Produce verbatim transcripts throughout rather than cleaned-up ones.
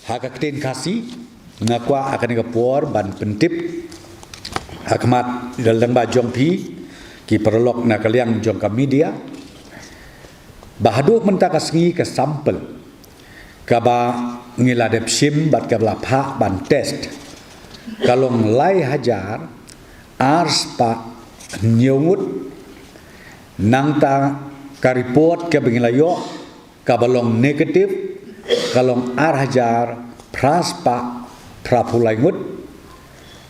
Ha ka ktien Khasi, nga kwah ha kane ka por ban pyntip ha khmat lyngba jong phi ki paralok na ka liang jong ka media, ba haduh mynta ka sngi ka sample kaba ngi la dep shim bad kaba la phah ban test ka long lai hajar ar spah hynñiew ngut. Nangta ka report kaba ngi la ïoh kaba long negative ka long ar hajar phra spah phra phew lai ngut.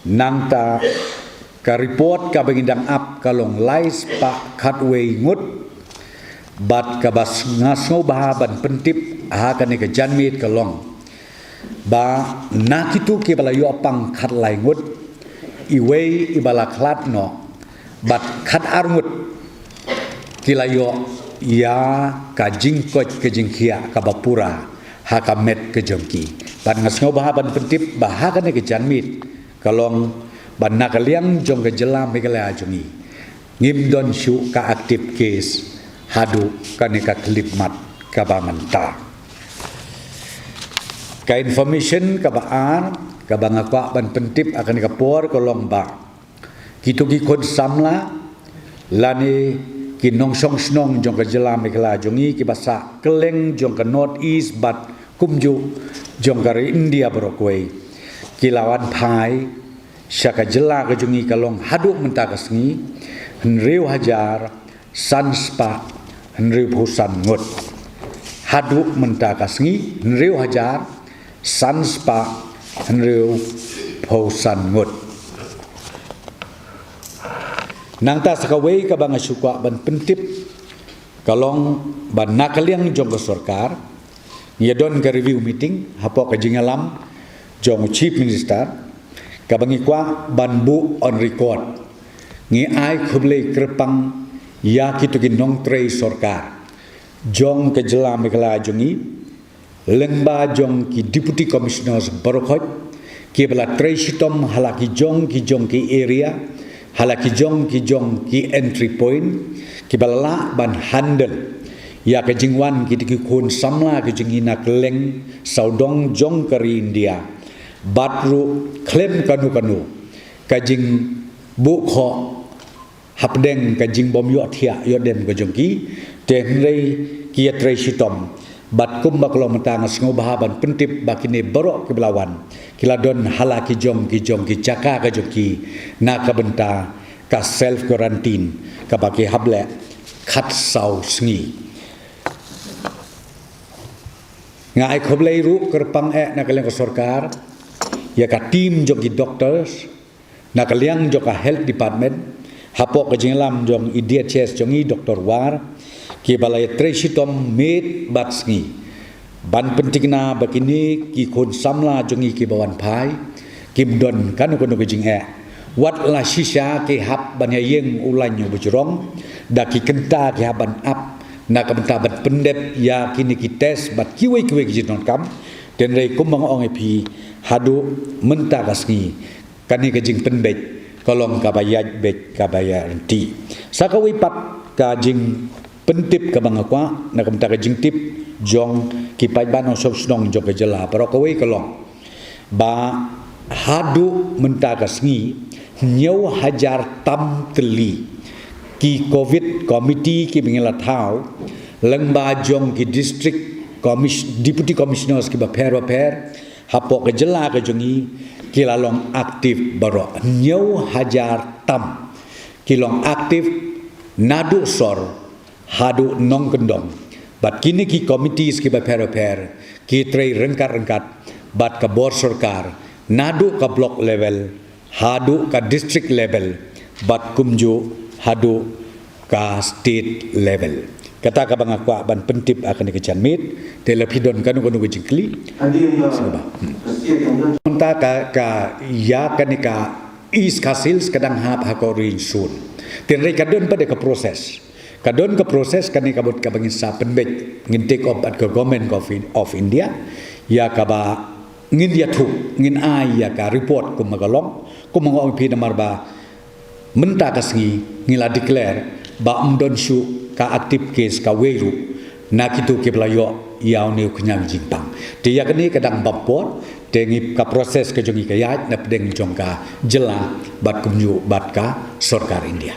Nangta ka report kaba ngi dang ap ka long lai spah khatwei ngut. Bad kaba s-, nga sngewbha ban pyntip ha kane ka janmiet ka long ba na kitu kiba la ïoh pang khatlai ngut, iwei iba la khlad noh bad khatar ngut ki la ïoh ïa ka jingkoit ka jingkhiah kaba pura ha ka met ka jong ki. Bad nga sngewbha ban pyntip ba ha kane ka janmiet ka long ba na ka liang jong ka jylla Meghalaya jong ngi, ngim don shuh ka active case haduh kane ka khyllipmat kaba mynta. Ka information kaba ar kaba nga kwah ban pyntip ha kane ka por ka long ba kitu ki khun samla lane ki nongshong shnong jong ka jylla Meghalaya jong ngi kiba sah kylleng jong ka North East bad kumjuh jong ka ri India baroh kawei, ki la wan phai sha ka jylla ka jong ngi ka long haduh mynta ka sngi hynriew hajar san spah hynriew phew san ngut. Haduh mynta ka sngi hynriew hajar san spah hynriew phew san ngut. Nangta sa kawei kaba nga shu kwah ban pyntip ka long ba na ka liang jong ka sorkar ngi ïa don ka review meeting hapoh ka jingïalam jong u Chief Minister kaba ngi kwah ban buh on record. Ngi ai khublei kyrpang ïa kitu ki nongtrei sorkar jong ka jylla Meghalaya jong ngi, lyngba jong ki Deputy Commissioners baroh khoit, kiba la trei shitom ha la ki jong ki jong ki area, ha la ki jong ki jong ki entry point, kiba la lah ban handle ïa ka jingwan kitu ki khun samla ki jong ngi na kylleng sawdong jong ka ri India. Bad ruh khlem kano kano ka jingbuh khoh hapdeng ka jingbym ïohthiah ïoh dem ka jong ki. Te hynrei ki ïa trei shitom. Bad kumba ka long mynta nga sngewbha ban pyntip ba kine baroh kiba la wan ki la don ha la ki jong ki jong ki jaka ka jong ki na ka bynta ka self quarantine kaba ki hap leh khatsaw sngi. Nga ai khublei ruh kyrpang eh na ka liang ka sorkar ïa ka team jong ki doctors na ka liang jong ka health department hapoh ka jingïalam jong i D H S jong i Doctor War, kiba la ïa trei shitom miet bad sngi ban pynthikna ba kine ki khun samla jong i kiba wan phai kim don kano kano ka jingeh. Wat la shisha ki hap ban ïa ïeng u lain u bajrong da ki kynta ki hap ban ap na ka bynta ban pyndep ïa kine ki test bad kiwei kiwei ki jingdonkam. Te hynrei kumba nga ong ïa phi, haduh mynta ka sngi kane ka jingpynbeit ka long kaba ïaid beit kaba ïaid ryntih. Sa kawei pat ka jingpyntip kaba nga kwah na ka bynta ka jingtip jong ki paidbah nongshong shnong jong ka jylla baroh kawei ka long ba haduh mynta ka sngi hynñiew hajar tam tylli ki covid committee kiba ngi la thaw lyngba jong ki district commis-, deputy commissioners kiba pher ba pher hapoh ka jylla ka jong ngi ki la long active baroh. Hynñiew hajar tam ki long active naduh sor haduh nongkyndong. Bad kine ki committees kiba pher ba pher ki trei ryngkat ryngkat bad ka bor sorkar naduh ka block level haduh ka district level bad kumjuh haduh ka state level. Kata kaba nga kwah ban pyntip ha kane ka janmiet. Te lada phi don kano kano ka jingkylli, sngewbha. Hmm. Mynta ka, ka ïa kane ka East Khasi Hills ka dang hap ha ka Orange Zone. Te hynrei ka don pat ka process. Ka don ka process kane ka bud kaba ngin sa pynbeit, ngin take up bad ka Government of, of India ïa kaba ngin ïathuh, ngin ai ïa ka report kumba ka long. Kumba nga ong ïa phi namar ba mynta ka sngi ngi la declare ba ym don shuh ka active case kawei ruh na kitu kiba la ïoh ïa une u khñiang jingpang. Te ïa kane ka dang bam por, te ngi ka process ka jong ngi ka ïaid na pdeng jong ka jylla bad kumjuh bad ka sorkar India.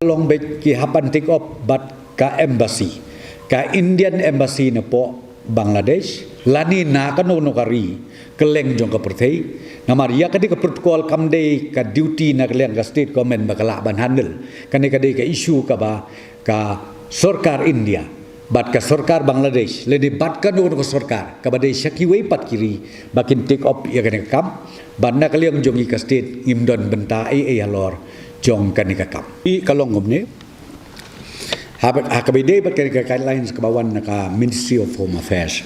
Long bad ki hap ban take up bad ka embassy, ka Indian embassy napoh Bangladesh, lane na kano kano ka ri kylleng jong ka pyrthei. Namar ïa ka dei ka protocol, kam dei ka duty na ka liang ka state government ba ka lah ban handle. Kane ka dei ka issue kaba ka sorkar India bad ka sorkar Bangladesh, lane bad kano kano ka sorkar kaba dei sha kiwei pat ki ri ba kin take up ïa kane ka kam. Bad na ka liang jong ngi ka state ngim don bynta ei ei halor jong kane ka kam. I ka long kumne. Ha, ha kaba ïadei bad kane ka guidelines kaba wan na ka Ministry of Home Affairs,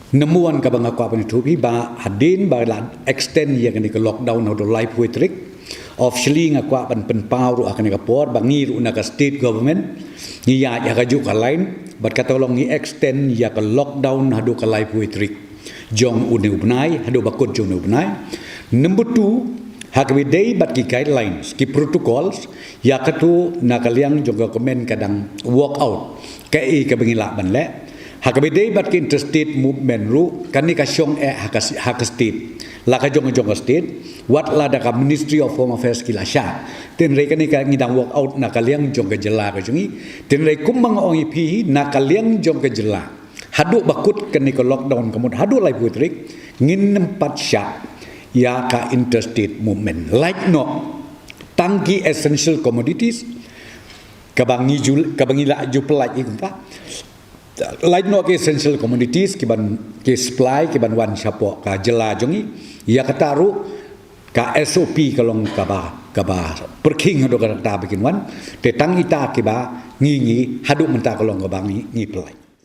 number one kaba nga kwah ban ïathuh hi ba hadien ba la extend ïa kane ka lockdown haduh laiphew tarik, officially nga kwah ban pynpaw ruh ha kane ka por ba ngi ruh na ka state government ngi ïaid ha kajuh ka line, bad kata ka long ngi extend ïa ka lockdown haduh ka laiphew tarik jong une u bnai, haduh ba kut jong une u bnai. Number two, ha kaba ïadei bad ki guidelines, ki protocols, ïa kato na ka liang jong ka government ka dang work out kaei kaba ngi lah ban leh. Ha kaba ïadei bad ki interstate movement ruh, kane ka shong eh ha ka, ha ka state, la ka jong ka jong ka state. Wat la da ka Ministry of Home Affairs ki la shah, hynrei kane ka ngi dang work out na ka liang jong ka jylla ka jong ngi. Hynrei kumba nga ong ïa phi, na ka liang jong ka jylla, haduh ba kut kane ka lockdown, ka mut haduh laiphew tarik, ngin ym pat shah ïa ka interstate movement. Lait noh, tang ki essential commodities kaba ngi ju, kaba ngi lah ju pynlait ïa kumta. Lait noh ki essential commodities kiban, ki supply kiban wan shapoh ka jylla jong ngi. Ïa kata ruh ka S O P ka long kaba, kaba pyrkhing haduh katta ba kin wan. Te tang ita kiba ngi, ngi haduh mynta ka long kaba ngi, ngi pynlait.